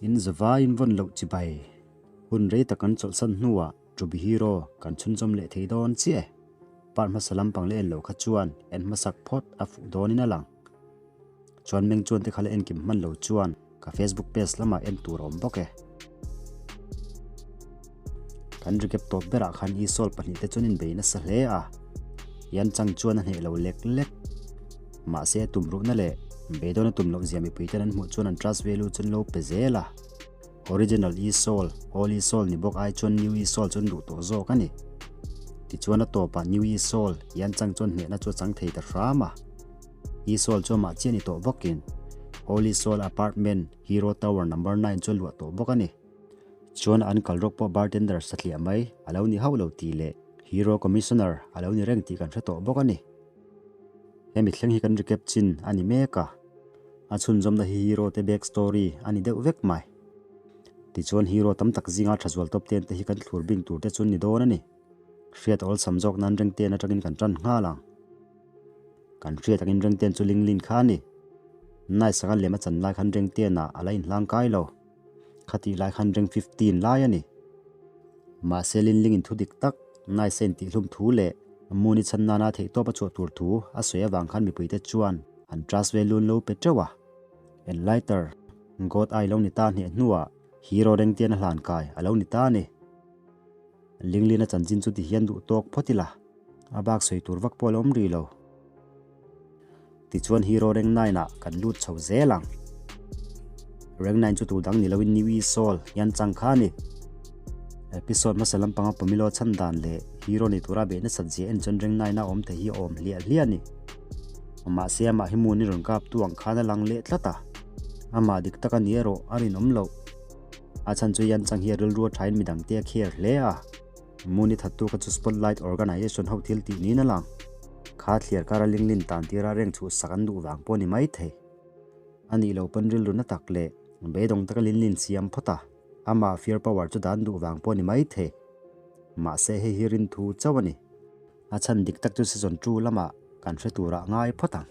In zavaiin vawn loh chibai. Hun rei tak kan chawlhsan hnuah To Be Hero kan chhunzawm leh thei dawn chiah e. Part hmasa lampang leh en loh kha chuan en hmasak phawt a fuh dawnin a lang. Chuan meng chuan te kha la enkim hman lo chuan ka Facebook page lamah en tur a awm bawk e. Kan recap tawp berah khan e-sawl pahnihte chuan inbei nasa hle a, Yan Chang chuan a hneh lo lek lek. Mahse a tum ruhna leh beidawn a tum loh zia mipuiten an hmuh chuan an trust value chu an lo pe zel a. Original e-sawl, old e-sawl ni bawk ai chuan new e-sawl chu an duh tawh zawk a ni. Tichuan a tawpah new e-sawl, Yan Chang chuan hnehna chu a chang thei ta hram a. E-sawl chu amah chiah ni tawh bawkin Old e-sawl apartment Hero Tower number 9 chu a luah tawh bawk a ni. Chuan an kal rawk pawh bartender satliah mai a lo ni hauh lo tih leh Hero Commissioner a lo ni reng tih kan hre tawh bawk a ni. Hemi thleng hi kan recap chin a ni mek a, a chhunzawmna hi Hero te back story a ni deuh vek mai. Tichuan Hero tam tak zinga tha zual tawp ten te hi kan thlur bing tur te chu an ni dawn a ni. Hriat awlsam zawk nan reng ten atangin kan tan nghal ang. Kan hriat angin Rengten chu Linglin kha a ni. Nice anga lem a chan lai khan Rengten-ah a la inhlang kai lo. Khatih lai khan Reng 15 lai a ni. Mahse Linlingin thu dik tak, Nice a intihhlum thu leh Moon-i chhan nana theihtawp a chhuah tur thu a sawi avang khan mipuite chuan an trust ve lun lo pe teuh a. Enlighter, God Eye lo ni ta hneh hnuah Hero Rengtian a hlan kai a lo ni ta a ni. Linglin a chanchin chu ti hian duh tawk phawt ila, a bak sawi tur vak pawh a la awm rih lo. Tichuan Hero Rank 9 ah kan lut chho zel ang. Rank 9 chu tu dang ni loin New E Soul hian chang kha a ni. Episode hmasa lampanga Pomelo chhan dan leh Hero ni tura beih nasat zia en chuan Rank 9 a awm thei hi a awm hliah hliah a ni. Mahse amah hi Moon-i rawn kap tu ang khan a lang leh tlat a, amah dik tak a ni erawh a rinawm loh. A chhan chu Yan Chang hi a rilru a thain midangte a kher hle a. Muni thattu kha chu Spotlight Organization ho thil tih niin a lang. Kha thliar kara Linglin tan tira reng chhuh sak an duh vang pawh a ni mai thei. A nih lo pawn rilru na tak leh beidawng taka Linlin siam phawt a, amah Fear Power chu dan duh vang pawh a ni mai thei. Mahse hei hi rinthu chauh a ni. A chhan dik tak chu season 2 lamah kan hre turah ngai phawt ang.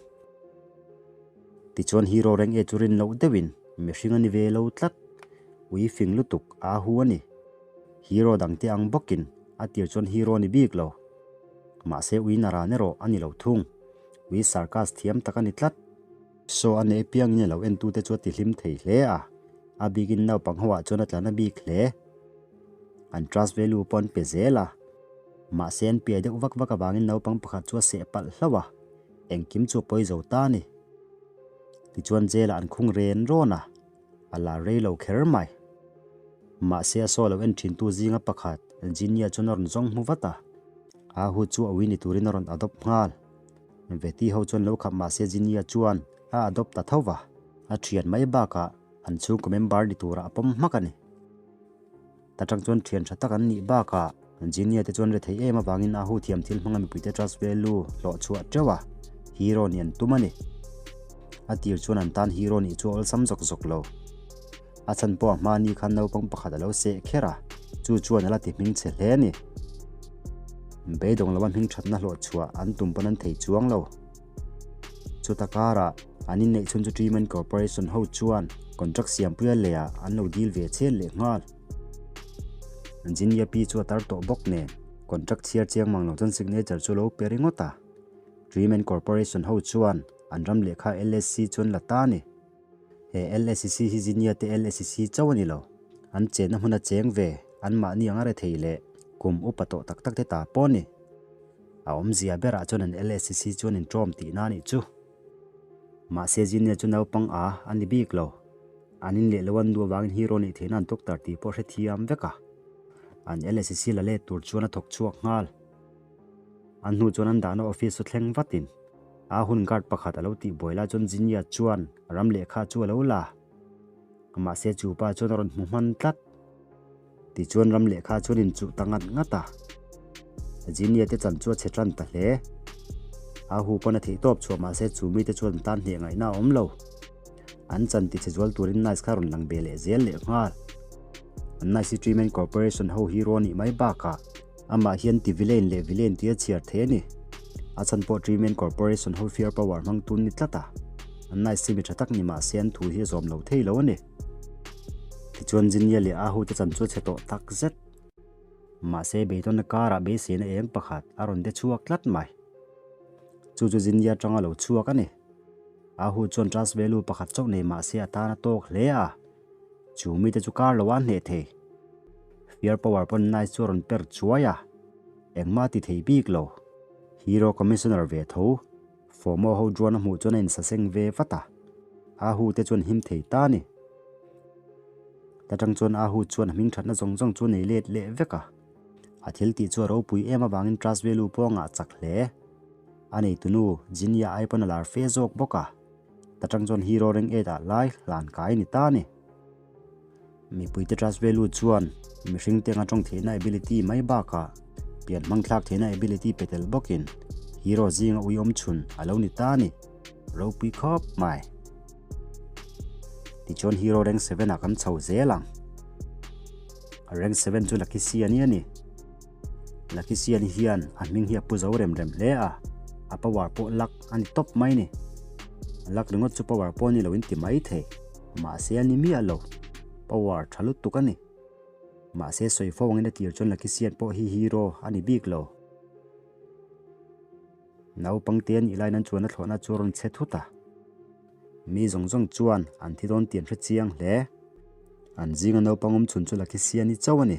Tichuan hero reng e chu rin loh deuhin mihring a ni ve lo tlat. Ui fing lutuk a hu a ni. Hero dangte ang bawkin a tir chuan hero a ni bik lo. Mahse ui naran erawh a ni lo thung. Ui circus thiam tak a ni tlat. Show a nei piangin a lo entute chu a tihlim thei hle a, a bikin naupang ho ah chuan a tlan a bik hle. An trust value pawh an pe zel a. Mahse an piai deuh vak vak avangin naupang pakhat chu a seh palh hlauh a, engkim chu a pawi zo ta a ni. Tichuan jail ah an khung ren rawn a, a la rei lo kher mai. Mahse a saw lo en thintu zinga pakhat Engineer chuan a rawn zawng hmu vat a, a hu chu a ui ni turin a rawn adopt nghal. Veti ho chuan lo khap mahse Engineer chuan a adopt ta tho va, a thian mai bakah an chhungkaw member ni turah a pawm hmak a ni. Ta tang chuan thian tha tak an nih bakah Engineer te chuan rethei em avangin a hu thiam thil hmanga mipuite trust value hlawh chhuah teuh a, hero nih an tum a ni. A tir chuan an tan hero nih chu a awlsam zawk zawk lo. A chhan pawh a hma ni khan naupang pakhat a lo seh kher a, chu chuan a la ti hming chhe hle a ni. Beidawng lova hming thatna hlawh chhuah an tum pawn an thei chuang lo. Chuta karah an inneih chhun chu Treeman Corporation ho chuan contract siampuia leiah an lo deal ve chhen leh nghal. Engineer pi chu a tar tawh bawk nen contract chhiar chiang mang lo chuan signature chu lo pe ringawt a. Treeman Corporation ho chuan an ram lehkha LSC chu an la ta a ni. He LSC hi Zinia te LSC chauh a ni lo. An chenna hmun a cheng ve, anmahni anga rethei leh kum upa tawh tak tak te ta pawh a ni. A awmzia berah chuan an LSC chuan intawm tihna a nih chu. Mahse Zinia chu naupang a a ni bik lo. An in leh lo an duh avangin hero nih theihna an tuk tar tih pawh hrethiam vek a. An LSC la let tur chuan a thawk chhuak nghal. An hnu chuan an dahna office chu thleng vatin a hun guard pakhat a lo tih buai lai chuan Zinia chuan ram lehkha chu a lo la. Mahse chu pa chuan a rawn hmu hman tlat. Tichuan ram lehkha chuan inchuh ta ngat ngat a. Zinia te chan chu a chhe tan ta hle. A hu pawn a theih tawp chhuah mahse chu mite chuan tan hneh ngaihna a awm lo. An chan ti chhe zual turin Nice kha rawn lang ve leh zel leh nghal. Nice hi Treeman Corporation ho hero a nih mai bakah amah hian ti villain leh villain tia chhiar thei a ni. A chhan pawh Treeman Corporation ho fear power hmang tun ni tlat a. Nice hi mi tha tak ni mahse an thu hi a zawm lo thei lo a ni. Tichuan Jinya leh Ahu te chan chu a chhe tawh tak zet. Mahse beidawnna karah beiseina eng pakhat a rawn de chhuak tlat mai. Chu chu Jinya atanga lo chhuak a ni. Ahu chuan trust value pakhat chauh nei mahse a tan a tawk hle a. Chu mite chu kar lo a hneh thei. Fear power pawn nice chu a rawn per chuai a. Engmah a ti thei bik lo. Hero Commissioner ve tho. Fomo ho drone a hmuh chuan a insaseng ve vat a. Ahu te chuan him thei ta a ni. Ta tang chuan Ahu chuan a hming thatna zawng zawng chu nei let leh vek a. A thil tih chu a ropui em avangin trust value pawh a ngah chak hle. A neitunu Jinya ai pawn a lar fe zawk bawk a. Ta tang chuan hero rank 8 ah lai hlan kai a ni ta a ni. Mipuite trust value chuan mihring te anga tawng theihna ability mai bakah pian hmang thlak theihna ability pe tel bawkin hero zinga ui awm chhun a lo ni ta a ni. Ropui khawp mai. Tichuan hero rank 7 ah kan chho zel ang. Rank 7 chu Lucky Siani a ni. Lucky Siani hian a hming hi a pu zo rem rem hle a, a power pawh luck a ni tawp mai ni. Luck ringawt chu power pawh ni loin ti mai thei. Mahse a ni miah lo, power tha lutuk a ni. Mahse sawi fo angin a tir chuan Lucky Sian pawh hi hero a ni bik lo. Naupang te an ilain an chuan a thlawhna chu a rawn chhe thut a. Mi zawng zawng chuan an thi dawn tih an hre chiang hle. An zinga naupang awm chhun chu Lucky Sian-i chauh a ni.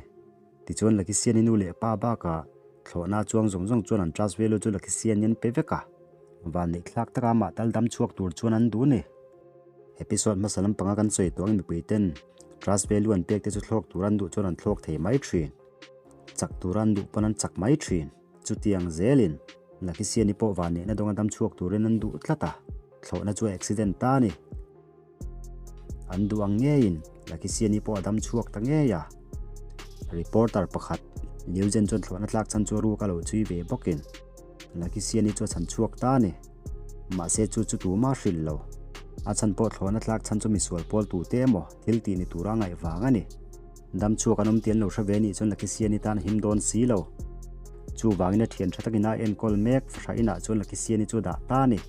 Tichuan Lucky Sian-i nu leh pa bakah thlawhna chuang zawng zawng chuan an trust value chu Lucky Sian-i an pe vek a. Vanneih thlak taka amah tal dam chhuak tur chuan an duh a ni. Episode hmasa lampanga kan sawi tawh angin mipui ten trust value an pek te chu thlawk tur an duh chuan an thlawk thei mai thin. Chak tur an duh pawn an chak mai thin. Chutiang zelin Lucky Siani pawh vanneihna dawnga dam chhuak turin an duh tlat a, thlawhna chu a accident ta a ni. An duh ang ngeiin Lucky Siani pawh a dam chhuak ta ngei a. Reporter pakhat Liu Zhen chuan thlawhna tlak chhan chu a ruk a lo chhui ve bawkin Lucky Siani chu a chhan chhuak ta a ni. Mahse chu chu tuma hrilh lo. A chhan pawh thlawhna tlak chhan chu misual pawl tute emaw thil tih ni tura ngaih vang a ni. Dam chhuak an awm tih an lo hre ve anih chuan Lucky Siani tan a him dawn si lo. Chuvangin a thian tha takin a enkawl mek fahrah inah chuan Lucky Siani chu a dah ta a ni.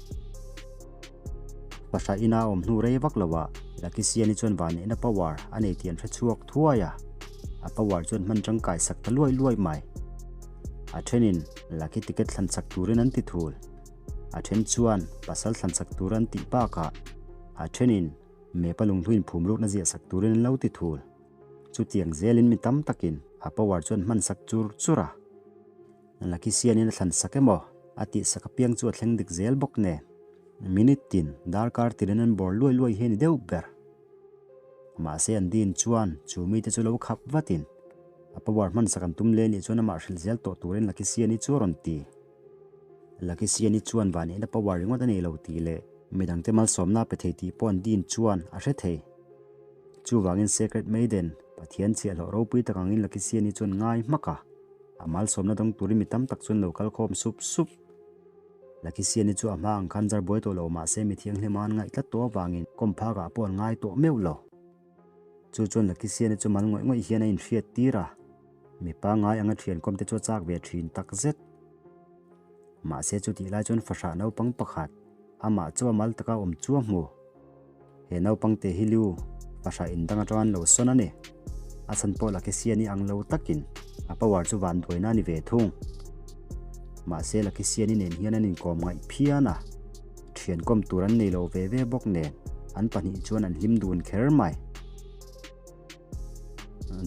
Fahrah ina a awm hnu rei vak loah Lucky Siani chuan vanneihna power a nei tih an hre chhuak thuai a. A power chuan hman tangkai sak ta luai luai mai. A thenin Lucky ticket thlan chak turin an ti thul. A then chuan pasal thlan chak tur an tih bakah a thenin Mepa lunghluin phum rukna ziah sak turin an lo ti thul. Chutiang zelin mi tam takin a power chuan hman sak chur chur a. Lucky Sianin a thlan sak emaw a tih sak apiang chu a thleng dik zel bawk nen. Minute tin darkar tirin an bawr luai luai hi a ni deuh ber. Mahse an din chuan chu mite chu lo khap vatin a power hman sak an tum leh nih chuan amah hrilh zel tawh turin Lucky Siani chu a rawn ti. Lucky Siani chuan vanneihna power ringawt a nei lo tih leh midangte malsawmna a pe thei tih pawh an din chuan a hre thei. Chuvangin Sacred Maiden, Pathian chhiahhlawh ropui tak angin Lucky Siani chuan ngai hmak a, a malsawmna dawng turin mi tam tak chuan lo kal khawm sup sup. Lucky Siani chu a hma ang khan zar buai tawh lo mahse mi thianghlim a an ngaih tlat tawh avangin kawmphakah pawh an ngai tawh meuh lo. Chu chuan Lucky Siani chu mal ngawih ngawih hian a inhriat tir a. Mi pangngai anga thian kawmte chu a chak ve thin tak zet. Mahse chutih lai chuan fahrah naupang pakhat amah chu a mal taka awm chu a hmu. He naupang te hi Liu fahrah in dang atang an lo sawn a ni. A chhan pawh Lucky Siani ang lo takin a power chu van duaina a ni ve thung. Mahse Lucky Siani nen hian an inkawm ngaih phian a. Thian kawm tur an nei lo ve ve bawk nen an pahnih chuan an hlim dun kher mai.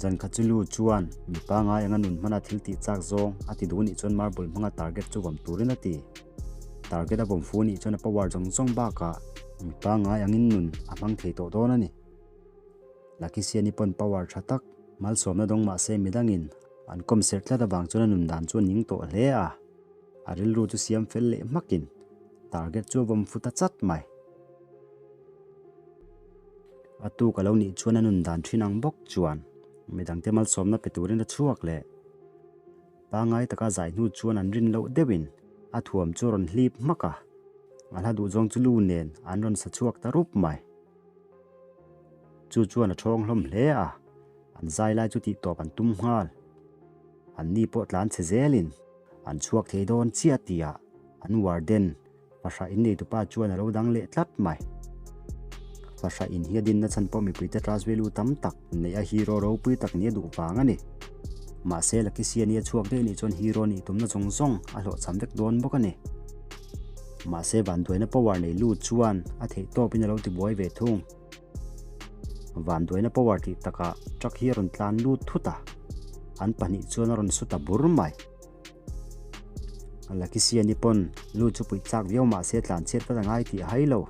Zan khat chu Lu chuan mi pangngai anga nun hmana thil tih chak zawng a ti duh nih chuan marble hmanga target chu vawm turin a ti. Target a vawm fu nih chuan a power zawng zawng bakah mi pangngai angin nun a hmang thei tawh dawn a ni. Lucky Siani pawn power tha tak malsawmna dawng mahse midangin an kawm serh tlat avang chuan a nun dan chu a ning tawh hle a. A rilru chu siam fel leh hmakin target chu a vawm fu ta chat mai. A tuk a lo nih chuan a nun dan thin ang bawk chuan midangte malsawmna pe turin a chhuak leh. Pangngai taka zai hnu chuan an rin loh deuhin a thuam chu a rawn hlip hmak a, a hla duh zawng chu lu nen an rawn sa chhuak ta rup mai. Chu chuan a thawng hlawm hle a, an zai lai chu tihtawp an tum nghal. An ni pawh tlan chhe zelin an chhuak thei dawn chiah tihah an warden Fahrah in neitupa chuan a lo dang leh tlat mai. Fahrah in hi a dinna chhan pawh mipuite trust value tam tak neih a hero ropui tak nih a duh vang a ni. Mahse Lakisiani a chhuak daih nih chuan hero nih tumna zawng zawng a hlawhchham vek dawn bawk a ni. Mahse vanduaina power nei lut chuan a theih tawpin a lo tibuai ve thung. Vanduaina power tih takah truck hi a rawn tlan lut thut a, an pahnih chuan a rawn su ta bur mai. Lakisiani pawn lut chu puih chak viau mahse tlan chhiat vat a ngai tih a hai lo.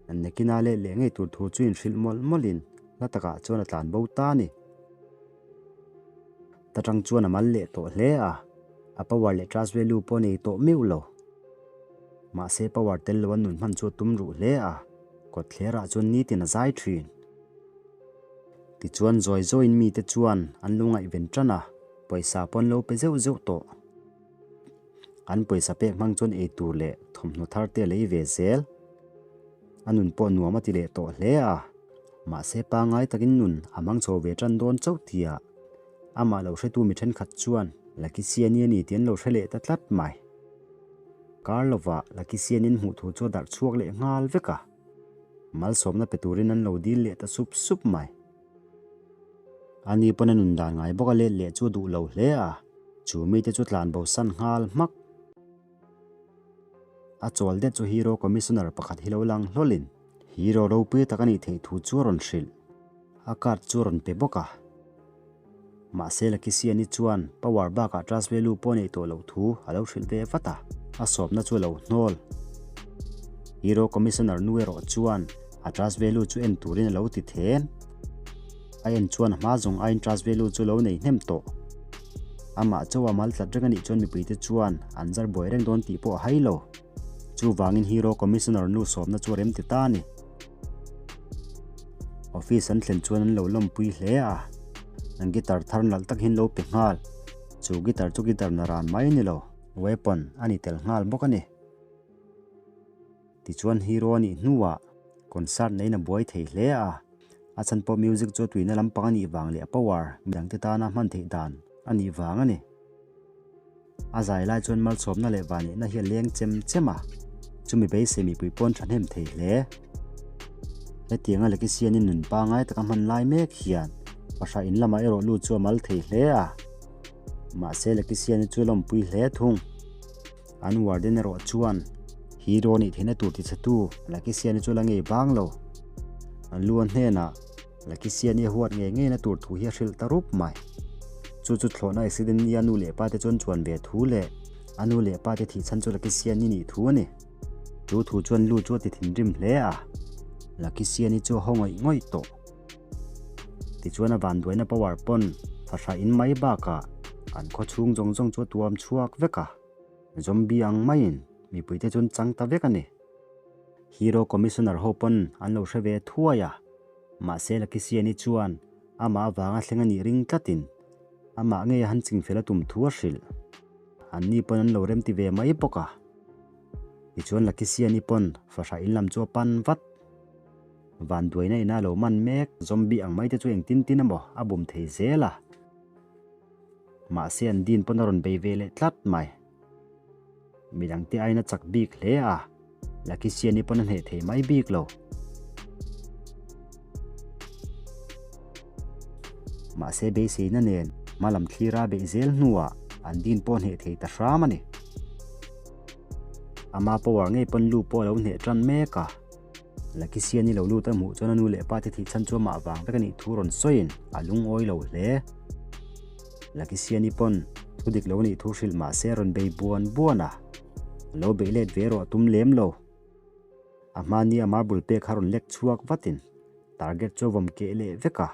Nakina leh leh ngei tur thu chu inhrilh mawlh mawlhin hla takah chuan a tlan bo ta a ni. Ta tang chuan a mal leh tawh hle a, a power leh trust value pawh a nei tawh meuh lo. Mahse power tel lo a nun hman chu a tum ruh hle a, kawtthlerah chuan nitin a zai thin. Tichuan zawi zawiin mite chuan an lo ngaihven tan a, pawisa pawh an lo pe zeuh zeuh tawh. An pawisa pek hmang chuan eitur leh thawmhnaw thar te a lei ve zel. A nun pawh nuam a ti leh tawh hle a, mahse pangngai takin nun a hmang chho ve tan dawn chauh tia amah lo hretu mi thenkhat chuan Lakisiani a ni tih an lo hre leh ta tlat mai. Kar lovah Lakisianin hmuh thu chu a darh chhuak leh nghal vek a, malsawmna pe turin an lo dil leh ta sup sup mai. Ani pawn a nun dan ngai bawk a let leh chu a duh lo hle a, chu mite chu tlan bo san nghal hmak. A chawl det chu Hero Commissioner pakhat hi lo lang hlawlin Hero ropui tak a nih theih thu chu a rawn hrilh. A card chu a rawn pe bawk a. Mahse Lakisiani chuan power bakah trust value pawh a neih tawh loh thu a lo hrilh ve vat a, a sawmna chu a lo hnawl. Hero Commissioner nu erawh chuan a trust value chu en turin a lo ti then. A en chuan a hma zawng aiin trust value chu lo nei hnem tawh. Amah chauha mal tlat reng a nih chuan mipuite chuan an zar buai reng dawn tih pawh a hai lo. Chuvangin Hero Commissioner nu sawmna chu a rem ti ta a ni. Office an thlen chuan an lo lawmpui hle a, an guitar thar nalh tak hi an lo pe nghal. Chu guitar chu guitar na ran mai a ni lo, weapon a ni tel nghal bawk a ni. Tichuan hero a nih hnuah concert neiin a buai thei hle a, a chhan pawh music chu a tuina lampang a nih vang leh a power midangte tana hman theih dan a nih vang a ni. A zai lai chuan malsawmna leh vanneihna hi a leng chem chem a, chumi beisei mipui pawn thahnem thei hle. Hetianga Lekisianin nun pangngai taka hman lai mek hian Pahra in lamah erawh lut chu a mal thei hle a, mahse Lekisiani chu a lawmpui hle thung. An warden erawh chuan hero nih theihna tur tichhetu Lakisiani chu la ngei bang lo. An lu a hnenah Lakisiani a huat ngei ngeina tur thu hi a hrilh ta rup mai. Chu chu thlawhna accident nia nu leh pa te chuan chuan ve thu leh a nu leh pa te thih chhan chu Lakisiani nih thu a ni. Chu thu chuan lu chu a ti thinrim hle a, Lakisiani chu a haw ngawih ngawih tawh. Tichuan a vanduaina power pawn fahrah in mai bakah an khaw chhung zawng zawng chu a tuam chhuak vek a, zombie ang maiin mipuite chuan chang ta vek a ni. Hero Commissioner ho pawn an lo hre ve thuai a, mahse Lakisiani chuan amah avanga thleng a nih ring tlatin amah ngei a han chingfel a tum thu a hrilh. Anni pawn an lo remti ve mai bawk a. Tichuan Lakisiani pawn fahrah in lam chu a pan vat. Vanduaina ina lo man mek zombie ang mai te chu engtin tin emaw a bum thei zel a. Mahse an din pawn a rawn bei ve leh tlat mai. Midangte aiin a chak bik hle a, Lakisiani pawn a hneh thei mai bik lo. Mahse beiseina nen hma lam thlira beih zel hnuah an din pawh a hneh thei ta hram a ni. Ama power ngei pawn lu pawh a lo hneh tan mek a. Lakisiani lo lut a hmuh chuan a nu leh pa te thih chhan chu amah vang vek a nih thu rawn sawiin a lungawi lo hle. Lakisiani pawn thu dik lo a nih thu hrilh mah se a rawn bei buan buan a, a lo beih let ve erawh a tum lem lo. A hmani a marble pek kha rawn lek chhuak vatin target chu a vawm keh leh vek a.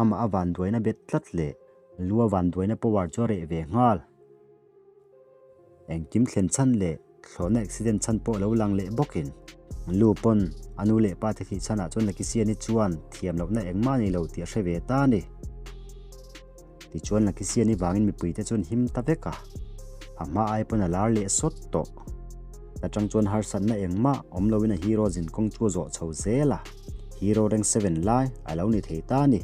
Amah a vanduaina bet tlat leh lu a vanduaina power chu a reh ve nghal. Engkim thlen chhan leh thlawhna accident chhan pawh lo lang leh bawkin lu pawn a nu leh pa te thih chhanah chuan Lakisiani chuan thiam lohna engmah a nei lo tih a hre ve ta a ni. Tichuan Lakisiani vangin mipuite chuan him ta vek a, a hma ai pawn a lar leh sawt tawh. Atang chuan harsatna engmah awm loin a hero zinkawng chu a zawh chho zel a, hero rank seven lai a lo ni thei ta a ni.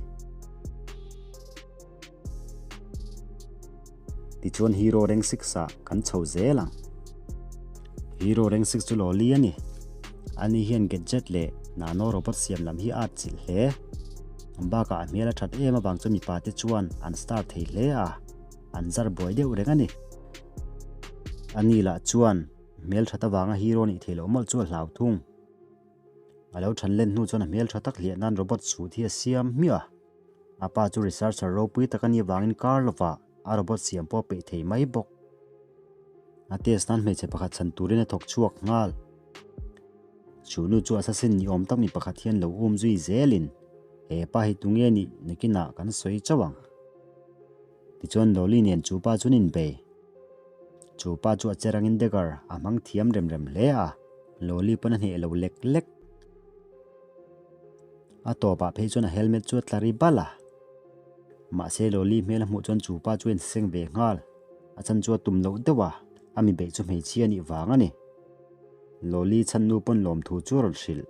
Tichuan Hero rank six ah kan chho zel ang. Hero rank six chu Loli a ni. Ani hian gadget leh Nano robot siam lam hi a atchilh hle. Bakah a hmel a that em avang chuan mipa te chuan an star thei hle a, an zar buai deuh reng a ni. Ani lah chuan hmel that avanga hero nih theih loh mawlh chu a hlau thung. A lo than len hnu chuan a hmel tha tak hliah nan robot suit hi a siam hmiah a. A pa chu researcher ropui tak a nih avangin kar lovah a robot siam pawh a peih thei mai bawk. A test nan hmeichhe pakhat chhan turin a thawk chhuak nghal. Chu nu chu assassin ni awm tak mi pakhat hian lo um zui zelin, He pa hi tunge nih nakinah kan sawi chauh ang. Tichuan Loli nen chu pa chuan inbei. Chu pa chu a che rangin dagger a hmang thiam rem rem hle a, Loli pawn a hneh lo lek lek. A tawpah phei chuan a helmet chu a tla ri bal a. Mahse Loli hmel a hmuh chuan chu pa chu a inseng ve nghal. A chan chu a tum loh deuh a, a mi beih chu hmeichhia nih vang a ni. Loli chhan nu pawn lawmthu chu a rawn hrilh.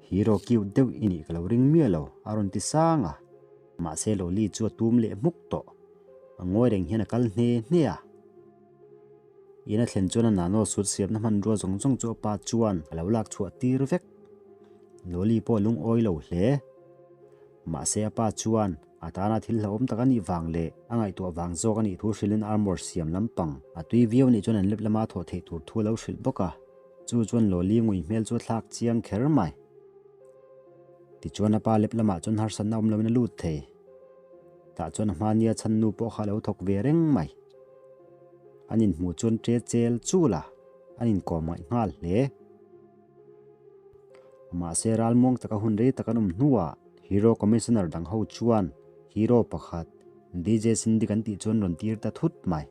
Hero cute deuh i nih ka lo ring miah lo, a rawn ti sang a. Mahse Loli chu a tum leh hmuk tawh. A ngawi reng hian a kal hne hne a. In a thlen chuan a nano sut siamna hmanrua zawng zawng chu a pa chuan a lo lak chhuah tir vek. Loli pawh a lungawi lo hle. Mahse a pa chuan a tana thil hlauhawm tak a nih vang leh a ngaihtuah vang zawk a nih thu hrilhin armor siam lampang a tui viau nih chuan an lep lama thawh theih tur thu a lo hrilh bawk a. Chu chuan Loli ngui hmel chu a thlak chiang kher mai. Tichuan a pa lep lamah chuan harsatna awm loin a lut thei. Tah chuan a hmania chhan nu pawh kha a lo thawk ve reng mai. An inhmuh chuan ṭe chel chul a, an inkawm ngaih nghal hle. Mahse ralmuang taka hun rei tak an awm hnuah Hero Commissioner dang ho chuan Hero pakhat DJ Cindy kan tih chuan rawn tir ta thut mai.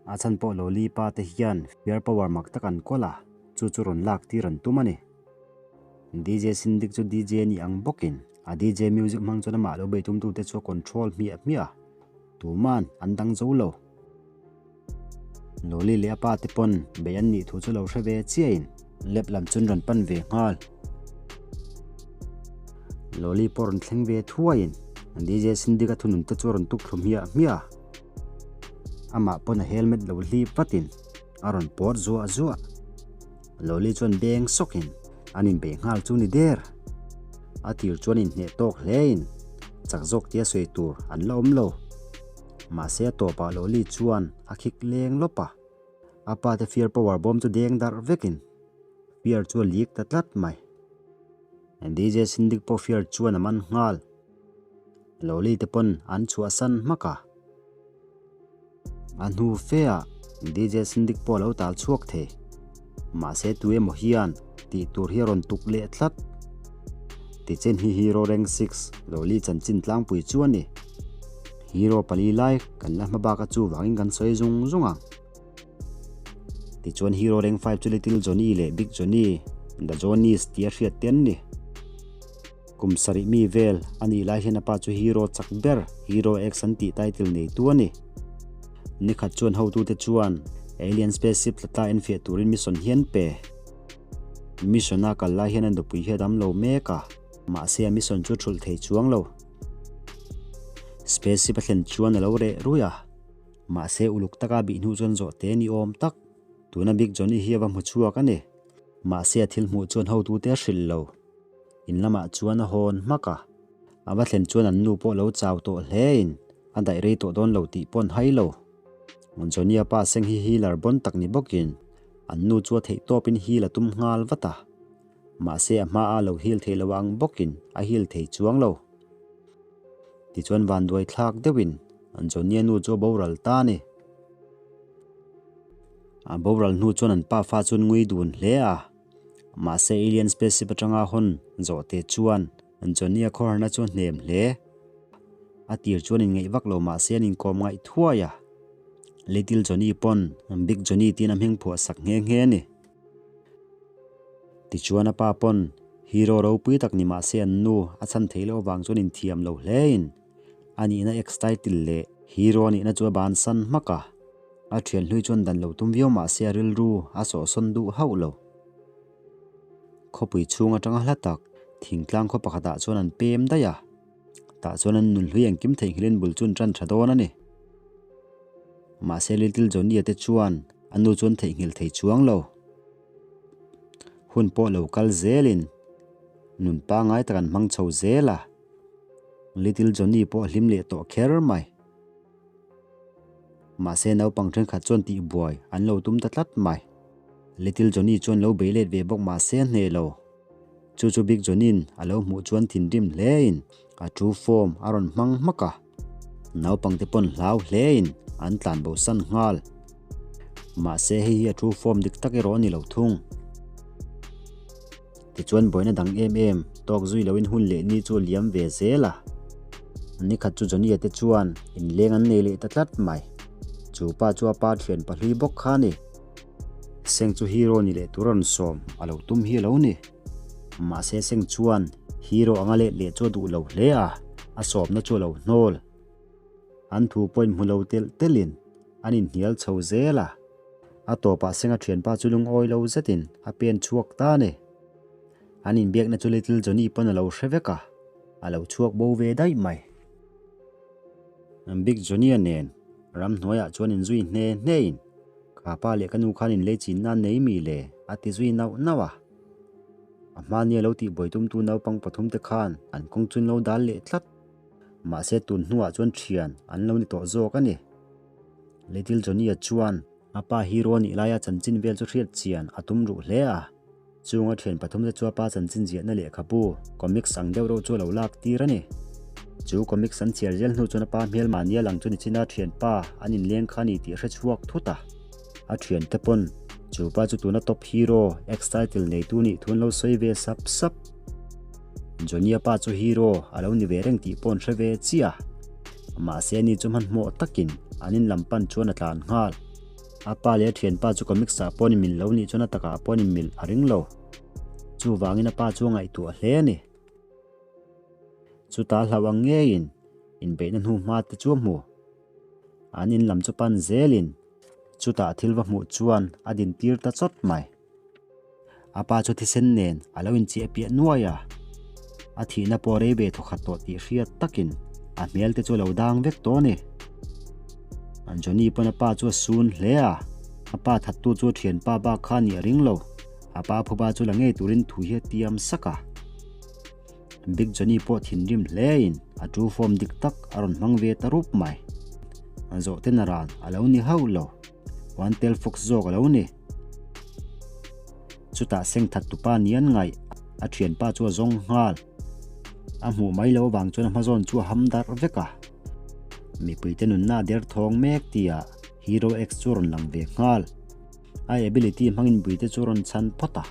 A chhan pawh Loli pa te hian Fear Power mak tak an kawl a, chu chu rawn lak tir an tum a ni. DJ Cindy chu DJ a nih ang bawkin a DJ music hmang chuan amah lo beitumtute chu a control hmiah hmiah a, tuman an dang zo lo. Loli leh a pa te pawn bei an nih thu chu lo hre ve chiahin lep lam chuan rawn pan ve nghal. Loli pawh rawn thleng ve thuaiin DJ Cindy ka thunun te chu a rawn tuk thlu hmiah hmiah a. Amah pawn a helmet lo hlip vatin a rawn pawt zuah zuah. Loli chuan beng sawkin an inbeih nghal chu ni der. A tir chuan inhneh tawk hlein chak zawk tia sawi tur an la awm lo. Mahse a tawpah Loli chuan a khik leng lawp a, a pa te fear power bawm chu deng darh vekin fear chu a lik ta tlat mai. DJ Sindik pawh fear chuan a man nghal. Loli te pawn an chhuahsan hmak a. A hnu fe ah DJ Sindik pawh a lo tal chhuak thei. Mahse tu emaw hian tih tur hi a rawn tuk leh tlat. Tichen hi Hero Rank 6 Loli chanchin tlangpui chu a ni. Hero pali lai kan la hma bak a chu vangin kan sawi zung zung ang. Tichuan Hero Rank 5 chu Little Johnny leh Big Johnny, The Johnnies tia hriat te an ni. Kum sarih mi vel a nih lai hian a pa chu Hero chak ber, Hero X an tih title neitu a ni. Nikhat chuan hotute chuan Alien spaceship tla tla enfiah turin mission hi an pe. Mission a kal lai hian an nupui hi a dam lo mek a, mahse a mission chu a thulh thei chuang lo. Spaceship a thlen chuan a lo reh rui a, mahse uluk taka bih hnu chuan zawh te ni awm tak. Tuna Big Johnny hi a va hmu chhuak a ni. Mahse a thil hmuh chuan hotute a hrilh lo. In lamah chuan a hawn hmak a, a va thlen chuan an nu pawh lo chau tawh hlein a daih rei tawh dawn lo tih pawh an hai lo. Johnny-a pa seng hi healer bawn tak ni bawkin an nu chu a theih tawpin heal a tum nghal vat a, mahse a hmaa lo heal thei lo ang bawkin a heal thei chuang lo. Tichuan vanduai thlak deuhin Johnny-a nu chu a boral ta a ni. A boral hnu chuan an pafa chuan ngui dun hle a. Mahse alien spaceship atanga hawn zawhte chuan Johnny-a khawharna chu a hnem hle. A tir chuan inngeih vak lo mahse an inkawm ngaih thuai a. Little Johnny pawn Big Johnny tiin a hming phuah sak nghe nghe a ni. Tichuan a pa pawn hero ropui tak ni mahse an nu a chhan theih loh avang chuan inthiam lo hlein a nihna ex-title leh hero a nihna chu a bansan hmak a. A thian hlui chuan dan lo tum viau mah se a rilru a sawhsawn duh hauh lo. Khawpui chhung atanga hla tak thingtlang khaw pakhatah chuan an pem daih a, tah chuan an nun hlui engkim theihnghilhin bul chu an tan tha dawn a ni. Mahse Little Johnny-a te chuan a nu chuan theihnghilh thei chuang lo. Hun pawh lo kal zelin. Nun pangai tak an hmang chho zel a, Little Johnny pawh a hlim leh tawh kher mai. Mahse naupang thenkhat chuan tihbuai an lo tum ta tlat mai. Little Johnny chuan lo bei let ve bawk mahse a hneh lo. Chu chu Big Johnny-in a lo hmuh chuan thinrim hlein a true form a rawn hmang hmak a. Naupangte pawn hlau hlein an tlan bo san nghal. Mahse hei hi a true form dik tak erawh a ni lo thung. Tichuan buaina dang em em tawk zui loin hun leh ni chu a liam ve zel a. Nikhat chu Johnny-a te chuan inleng an nei leh ta tlat mai. Chu pa chu a pa thian pahlui bawk kha a ni. Seng chu hero ni leh tur a rawn sawm a lo tum hi a lo ni. Mahse Seng chuan hero anga let leh chu a duh lo hle a, a sawmna chu a lo hnawl. An thu pawh inhmu lo telh telhin an inhnial chho zel a. A tawpah Senga thianpa chu lungawi lo zetin a pen chhuak ta a ni. An inbiakna chu Little Johnny pawn a lo hre vek a, a lo chhuak bo ve daih mai. Big Johnny-a nen ramhnuaiah chuan inzui hne hnein, Kha pa leh ka nu khan inlei chinna an nei mi le? a ti zui nauh nauh a. A hmania lo tihbuai tumtu naupang pathumte khan an kawng chu an lo dal leh tlat. Mahse tun hnuah chuan thian an lo ni tawh zawk a ni. Little Johnny-a chuan a pa hero nih laia chanchin vel chu hriat chian a tum ruh hle a. Chung a thian pathumte chu a pa chanchin ziahna lehkhabu, comics ang deuh reuh chu a lo lak tir a ni. Chu comics an chhiar zel hnu chuan a pa hmel mahni a lang chu nichina thianpa an inleng kha a ni tih a hre chhuak thut a. A thiante pawn chu pa chu tuna top hero ex-title neitu nih thu an lo sawi ve sap sap. Johnny-a pa chu hero a lo ni ve reng tih pawh an hre ve chiah a. Mahse ani chu hmanhmawh takin an in lam pan chuan a tlan nghal. A pa leh a thianpa chu comics ah pawh an inmil lo nih chuan a takah pawh an inmil a ring lo. Chuvangin a pa chu a ngaihtuah hle a ni. Chuta hlauh ang ngeiin inbeihna hnu hma te chu a hmu. An in lam chu pan zelin chutah thil va hmuh chuan a dintir ta chawt mai. A pa chu thisen nen a lo inchiah piah nuai a, a thihna pawh rei ve thawkhat tawh tih hriat takin a hmel te chu a lo dang vek tawh a ni. Johnny pawn a pa chu a sun hle a, a pa thattu chu a thianpa bak kha a nih a ring lo, a pa phuba chu la ngei turin thu hi a tiam sak a. Big Johnny pawh thinrim hlein a true form dik tak a rawn hmang ve ta rup mai. A zawhte naran a lo ni hauh lo, One Tail Fox zawk a lo ni. Chutah seng that tupa ni an ngaih, a thianpa chu a zawng nghal. A hmuh mai loh avang chuan a hmazawn chu a ham darh vek a. Mipuite nunna a derthawng mek tia Hero X chu a rawn lang ve nghal. A ability hmangin buite chu a rawn chhan phawt a.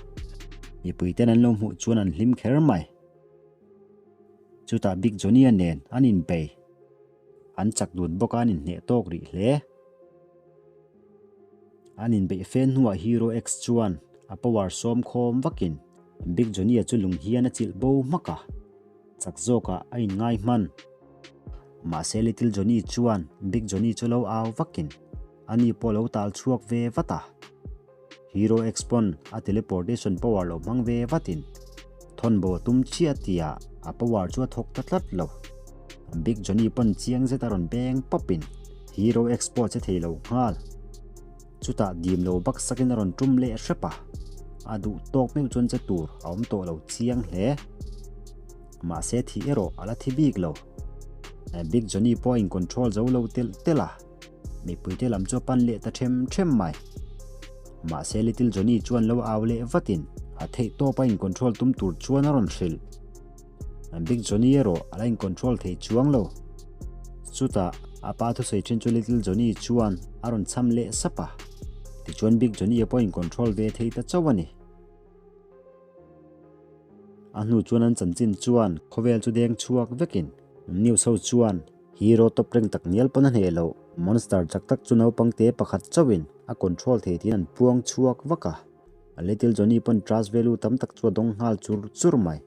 Mipuiten an lo hmuh chuan an hlim kher mai. Chutah Big Johnny-a nen an inbei. An chak dun bawk a an inhneh tawk rih hle. An inbeih fen hnuah Hero X chuan a power sawm khawm vakin Big Johnny-a chu lung hian a chilh bo hmak a, chak zawkah a inngai hman. Mahse Little Johnny chuan Big Johnny chu lo au vakin ani pawh lo tal chhuak ve vat a. Hero X pawn a teleportation power lo hmang ve vatin thawn bo a tum chiah tia a power chu a thawk ta tlat lo. Big Johnny pawn chiang zet a rawn beng pawpin Hero X pawh a che thei lo nghal. Chutah dim lo bak sakin a rawn tum leh hrep a, a duh tawk meuh chuan che tur a awm tawh lo chiang hle. Mahse thih erawh a la thi bik lo. Big Johnny pawh a in control zo lo telh telh a. Mipuite lam chu a pan leh ta them them mai. Mahse Little Johnny chuan lo au leh vatin a theih tawp a in control tum tur chuan a rawn hrilh. Big Johnny erawh a la in control thei chuang lo. Chutah a pa thusawi thin chu Little Johnny chuan a rawn cham leh sap a. Tichuan Big Johnny a pawh in control ve thei ta chauh a ni. A hnu chuan an chanchin chuan khawvel chu deng chhuak vekin news ho chuan Hero top reng tak ngial pawn a hneh loh. Monster chak tak chu naupang te pakhat chauhin a control thei tiin an puang chhuak vak a. Little Johnny pawn trust value tam tak chu a dawng nghal chur chur mai.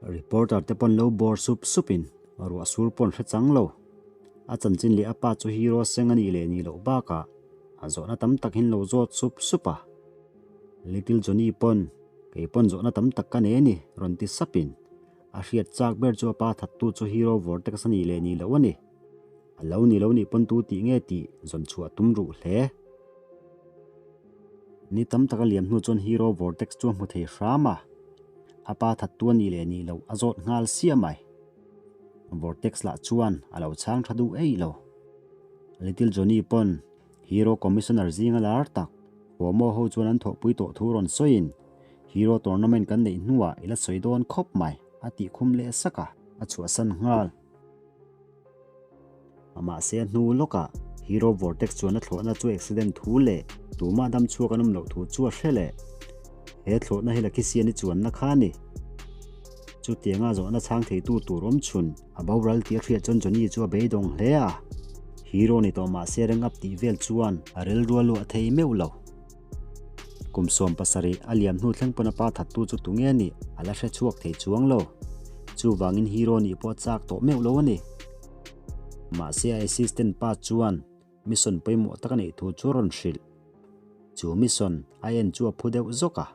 Reporter te pawn lo bawr sup supin ruah sur pawn hre chang lo. A chanchin leh a pa chu hero seng a nih leh nih loh bakah a zawhna tam tak hin lo zawt sup sup a. Little Johnny pawn kei pawn zawhna tam tak ka nei a ni rawn ti sapin A hriat chak ber chu a pa thattu chu Hero Vortex a nih leh nih loh a ni. A lo ni lo nih pawn tu tih nge tih zawn chhuah tum ruh hle. Ni tam taka liam hnu chuan Hero Vortex chu a hmu thei hram a. A pa thattu a nih leh nih loh a zawt nghal siah mai. Vortex lah chuan a lo chhang tha duh ei lo. Little Johnny pawn Hero Commissioner zinga lar tak Cuomo ho chuan an thawhpui tawh thu rawn sawiin Hero Tournament kan neih hnuah i la sawi dawn khawp mai a tih khum leh sak a, a chhuahsan nghal. Mahse a hnu lawkah Hero Vortex chuan a thlawhna chu accident thu leh tumah dam chhuak an awm loh thu chu a hre leh. He thlawhna hi Lakhisiani chuanna kha a ni. Chutianga zawhna chhang theitu tur awm chhun a boral tih a hriat chuan Johnny chu a beidawng hle a. Hero ni tawh mahse rank up tih vel chuan a rilru a luah thei meuh lo. Kum 70 a liam hnu thleng pawn a pa thattu chu tunge nih a la hre chhuak thei chuang lo. Chuvangin hero nih pawh a chak tawh meuh lo a ni. Mahse a assistant pa chuan mission pawimawh tak a neih thu chu a rawn hrilh. Chu mission a en chu a phu deuh zawk a.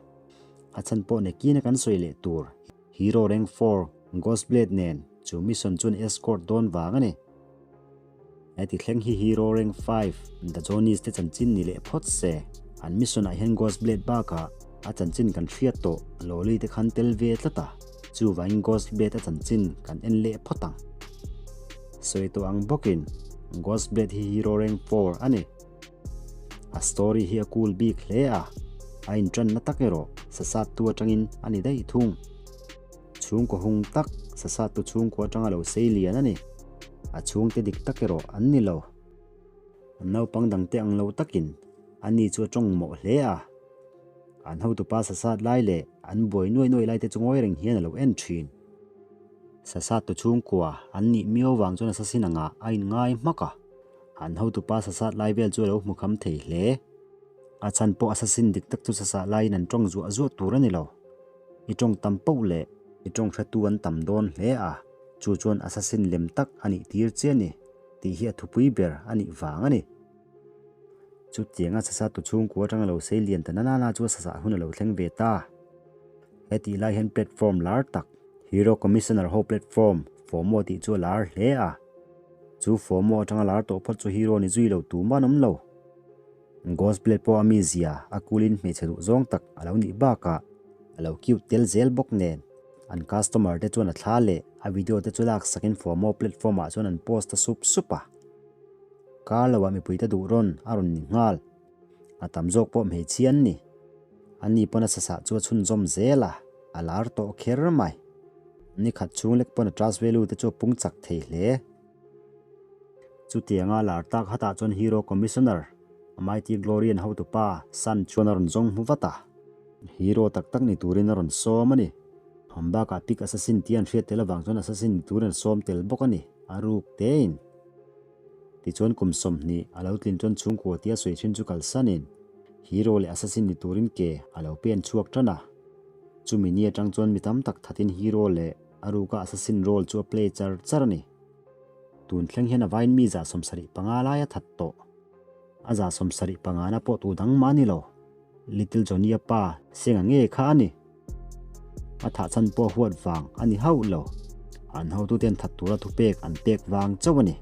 A chhan pawh nekin a kan sawi leh tur hero rank 4 Ghost Blade nen chu mission chuan escort dawn vang a ni. Heti thleng hi Hero Rank 5 The Johnnies te chanchin ni leh phawt se, an mission ah hian Ghost Blade bakah a chanchin kan hriat tawh Loli te khan tel ve tlat a, chuvangin Ghost Blade a chanchin kan en leh phawt ang. Sawi tawh ang bawkin Ghost Blade hi Hero Rank 4 a ni. A story hi a cool bik hle a, a intanna tak erawh sasattu atangin a ni daih thung. Chhungkaw hung tak sasattu chhungkua atanga lo sei lian a ni. A chhungte dik tak erawh an ni lo. Naupang dangte ang lo takin ani chu a tawng mawh hle a. An hotupa sasat lai leh an buai nuai nuai laite chu ngawi reng hian a lo en thin. Sasattu chhungkua an nih miau vang chuan assassin angah a inngai hmak a. An hotupa sasat lai vel chu a lo hmu kham thei hle. A chhan pawh assassin dik tak chu sasah laiin an tawng zuah zuah tur a ni lo. I tawng tam poh leh i tawng hretu an tam dawn hle a, chu chuan assassin lem tak a nih tir che a ni tih hi a thupui ber a nih vang a ni. Chutianga sasa tu chhungkua atanga lo sei lian ta nana na chu a sasah hun a lo thleng ve ta. Hetih lai hian platform lar tak, Hero Commissioner ho platform, FOMO tih chu a lar hle a. Chu FOMO atanga lar tawh phawt chu hero ni zui lo tumah an awm lo. Ghost Blade pawh a mizia a kulin hmeichhe duh zawng tak a lo nih bakah a lo cute tel zel bawk nen. An customer te chuan a thla leh a video te chu laksakin FOMO platform ah chuan an post ta sup sup a. Kar loah mipui te duh rawn a rawn ni nghal. A tam zawk pawh hmeichhia an ni. Ani pawn a sasah chu a chhunzawm zel a, a lar tawh kher mai. Nikhat chhung lek pawn a trust value te chu a pung chak thei hle. Chutianga lar tak hatah chuan Hero Commissioner, Mighty Glorian hotupa Sun chuan a rawn zawng hmu vat a. Hero tak tak ni turin a rawn sawm a ni. An bakah Pig Assassin tih an hriat tel avang chuan Assassin ni turin an sawm tel bawk a ni, a ruk tein. Tichuan kum 20 a lo tlin chuan chhungkua tia sawi thin chu kalsanin Hero leh Assassin ni turin ke a lo pen chhuak tan a. Chumi ni atang chuan mi tam tak thatin Hero leh a ruka Assassin role chu a play char char a ni. Tun thleng hian a vain mi 75 lai a that tawh. A 75 na pawh tu dang mah a ni lo. Little Johnny-a pa Senga nge kha a ni. A thah chhan pawh huat vang a ni hauh lo. An hotute an that tura thupek an pek vang chauh a ni.